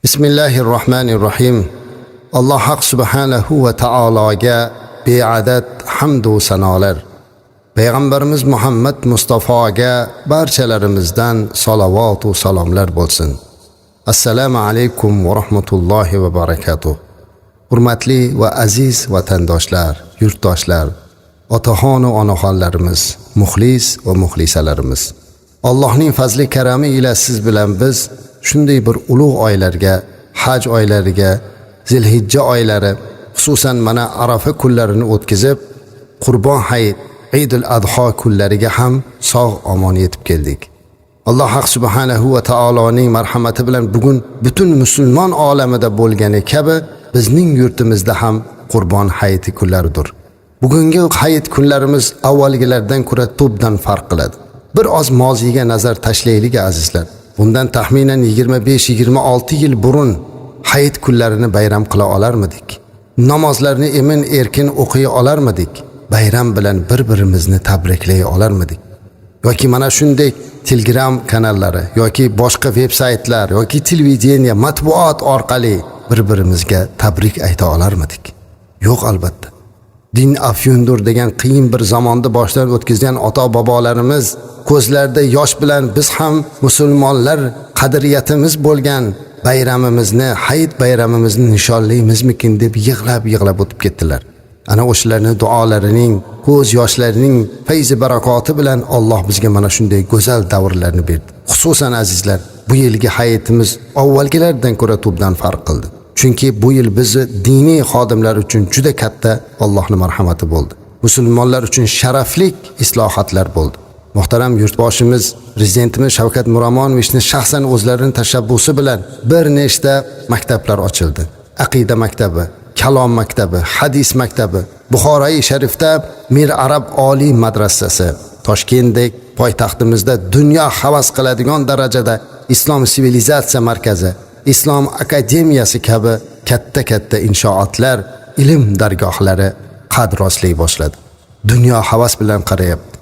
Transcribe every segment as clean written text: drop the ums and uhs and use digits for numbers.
Bismillahir Rohmanir Rohim. Alloh haq subhanahu va taologa beadad hamd va sanolar. Payg'ambarimiz Muhammad Mustafoga barchalarimizdan salovat va salomlar bo'lsin. Assalomu alaykum va rahmatullohi va barakatuh. Hurmatli va aziz vatandoshlar, yurtdoshlar, otaxon va onaxonlarimiz, muxlis va muxlisalarimiz. Allohning fazli karami ila siz bilan biz shunday bir ulug' oylarga, haj oylariga, Zilhijja oylari, xususan mana Arafa kunlarini o'tkazib, Qurbon hayit, Eidul Adho kunlariga ham sog' omon yetib keldik. Alloh haq subhanahu va taoloning marhamati bilan bugun butun musulmon olamida bo'lgani kabi bizning yurtimizda ham Qurbon hayiti kunlaridir. Bugungi hayit kunlarimiz avvalgilardan ko'ra tubdan farq qiladi. Bir oz moziyga nazar tashlaylik, azizlar. Bundan taxminan 25-26 yil burun hayit kunlarini bayram qila olarmidik? Namozlarni emin erkin o'qiy olarmidik? Bayram bilan bir-birimizni tabriklay olarmidik? Yoki mana shunday Telegram kanallari yoki boshqa veb-saytlar yoki televideniya, matbuot orqali bir-birimizga tabrik ayta olarmidik? Yo'q, albatta. Din afyundur degan qiyin bir zamonda boshdan o'tkazgan ota-bobolarimiz ko'zlarida yosh bilan biz ham musulmonlar qadriyatimiz bo'lgan bayramimizni, hayit bayramimizni nishonlaymizmikin deb yig'lab-yig'lab o'tib ketdilar. Ana o'shalarning duolarining, ko'z yoshlarining fayzi barakoti bilan Alloh bizga mana shunday go'zal davrlarni berdi. Xususan, azizlar, bu yilgi hayitimiz avvalgilardan ko'ra tubdan farq qildi. Chunki bu yil bizni diniy xodimlar uchun juda katta Allohning marhamati bo'ldi. Musulmonlar uchun sharafli islohotlar bo'ldi. Muhtaram yurtboshimiz, prezidentimiz Shavkat Miromonovichning shaxsan o'zlarining tashabbusi bilan bir nechta maktablar ochildi. Aqida maktabi, Kalom maktabi, Hadis maktabi, Buxoroi sharifda Mir Arab Oliy madrasasi, Toshkentdek poytaxtimizda dunyo havas qiladigan darajada Islom sivilizatsiya markazi, Islom akademiyasi kabi katta-katta inshootlar, ilm dargohlari qad rostlay boshladi. Dunyo havas bilan qarayapti.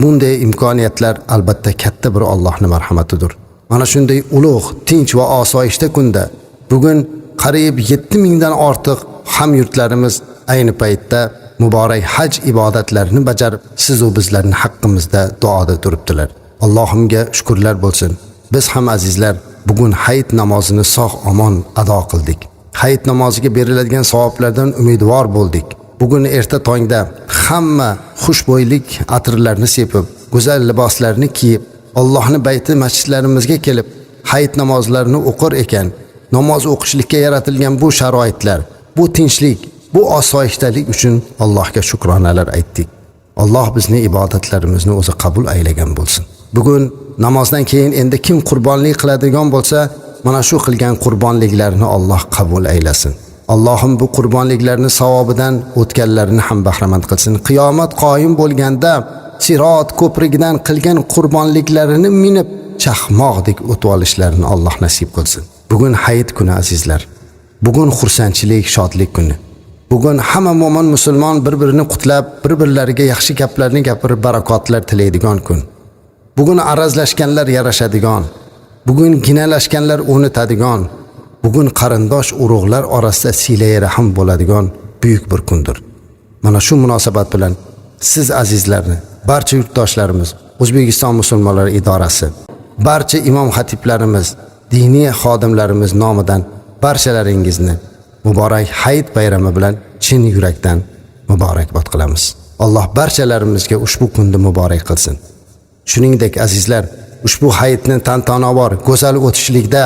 Bunday imkoniyatlar albatta katta bir Allohning marhamatidir. Mana shunday ulug', tinch va osoyishta kunda bugun qariyb 7000 dan ortiq hamyurtlarimiz ayni paytda muborak haj ibodatlarini bajarib, siz u bizlarning haqqimizda duoda turibdilar. Allohimga shukrlar bo'lsin. Biz ham, azizlar, bugun hayit namozini sog' omon ado qildik. Hayit namoziga beriladigan savoblardan umidvor bo'ldik. Bugun erta tongda hamma xushbo'ylik atirlarni sepib, go'zal liboslarni kiyib, Allohning bayti masjidlarimizga kelib, hayit namozlarini o'qir ekan, namoz o'qishlikka yaratilgan bu sharoitlar, bu tinchlik, bu osoyishtalik uchun Allohga shukronalar aytdik. Alloh bizni ibodatlarimizni o'zi qabul aylagan bo'lsin. Bugun namozdan keyin endi kim qurbonlik qiladigan bo'lsa, mana shu qilgan qurbonliklarni Alloh qabul aylasin. Allohim bu qurbonliklarni savobidan o'tganlarini ham bahramand qilsin. Qiyomat qoyim bo'lganda Sirot ko'prigidan qilgan qurbonliklarini minib chaqmoqdek o'tib olishlarini Alloh nasib qilsin. Bugun hayit kuni, azizlar. Bugun xursandchilik, shodlik kuni. Bugun hamma mo'min musulmon bir-birini qutlab, bir-birlariga yaxshi gaplarni gapirib, barakotlar tilaydigan kun. Bugun arazlashganlar yarashadigan, bugun ginalashganlar unutadigan, bugun qarindosh urug'lar orasida silai rahm bo'ladigan buyuk bir kundir. Mana shu munosabat bilan siz azizlarni, barcha yurtdoshlarimiz, O'zbekiston musulmonlari idorasi, barcha imom xatiblarimiz, diniy xodimlarimiz nomidan barchalaringizni muborak hayit bayrami bilan chin yurakdan muborakbod qilamiz. Alloh barchalarimizga ushbu kunni muborak qilsin. Shuningdek, azizlar, ushbu hayitni tantanavor, go'zal o'tishlikda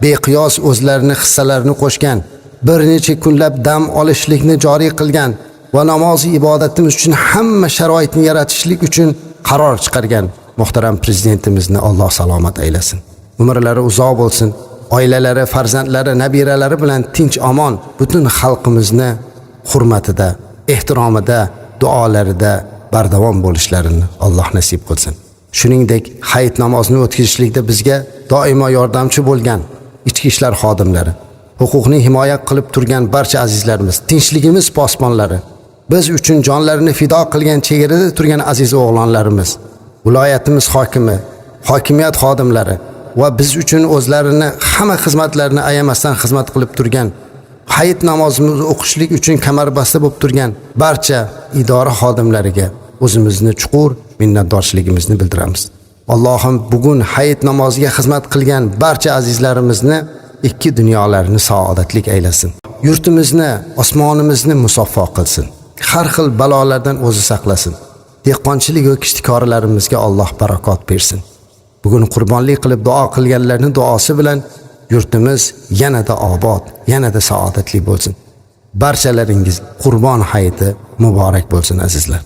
beqiyos o'zlarini hissalarini qo'shgan, bir necha kunlab dam olishlikni joriy qilgan va namoz ibodatimiz uchun hamma sharoitni yaratishlik uchun qaror chiqargan muhtaram prezidentimizni Alloh salomat aylasin. Umrlari uzoq bo'lsin. Oilalari, farzandlari, nabiralari bilan tinch omon butun xalqimizni hurmatida, ehtiromida, duolarida bardavom bo'lishlarini Alloh nasib qilsin. Shuningdek, hayit namozini o'tkazishlikda bizga doimo yordamchi bo'lgan ichki ishlar xodimlari, huquqni himoya qilib turgan barcha azizlarimiz, tinchligimiz posbonlari, biz uchun jonlarini fido qilgan chegarada turgan aziz o'g'lonlarimiz, viloyatimiz hokimi, hokimiyat xodimlari, va biz uchun o'zlarini hamma xizmatlarini ayamasdan xizmat qilib turgan, hayit namozimizni o'qishlik uchun kamarbasta bo'lib turgan barcha idora xodimlariga o'zimizni chuqur minnatdorchiligimizni bildiramiz. Allohim bugun hayit namoziga xizmat qilgan barcha azizlarimizni ikki dunyolarini saodatlik aylasin. Yurtimizni, osmonimizni musaffo qilsin. Har xil balolardan o'zi saqlasin. Dehqonchilik va kishtkorlarimizga Alloh barakot bersin. Bugun qurbonlik qilib duo qilganlarning duosi bilan yurtimiz yanada obod, yanada saodatli bo'lsin. Barchalaringiz Qurbon hayiti muborak bo'lsin, azizlar.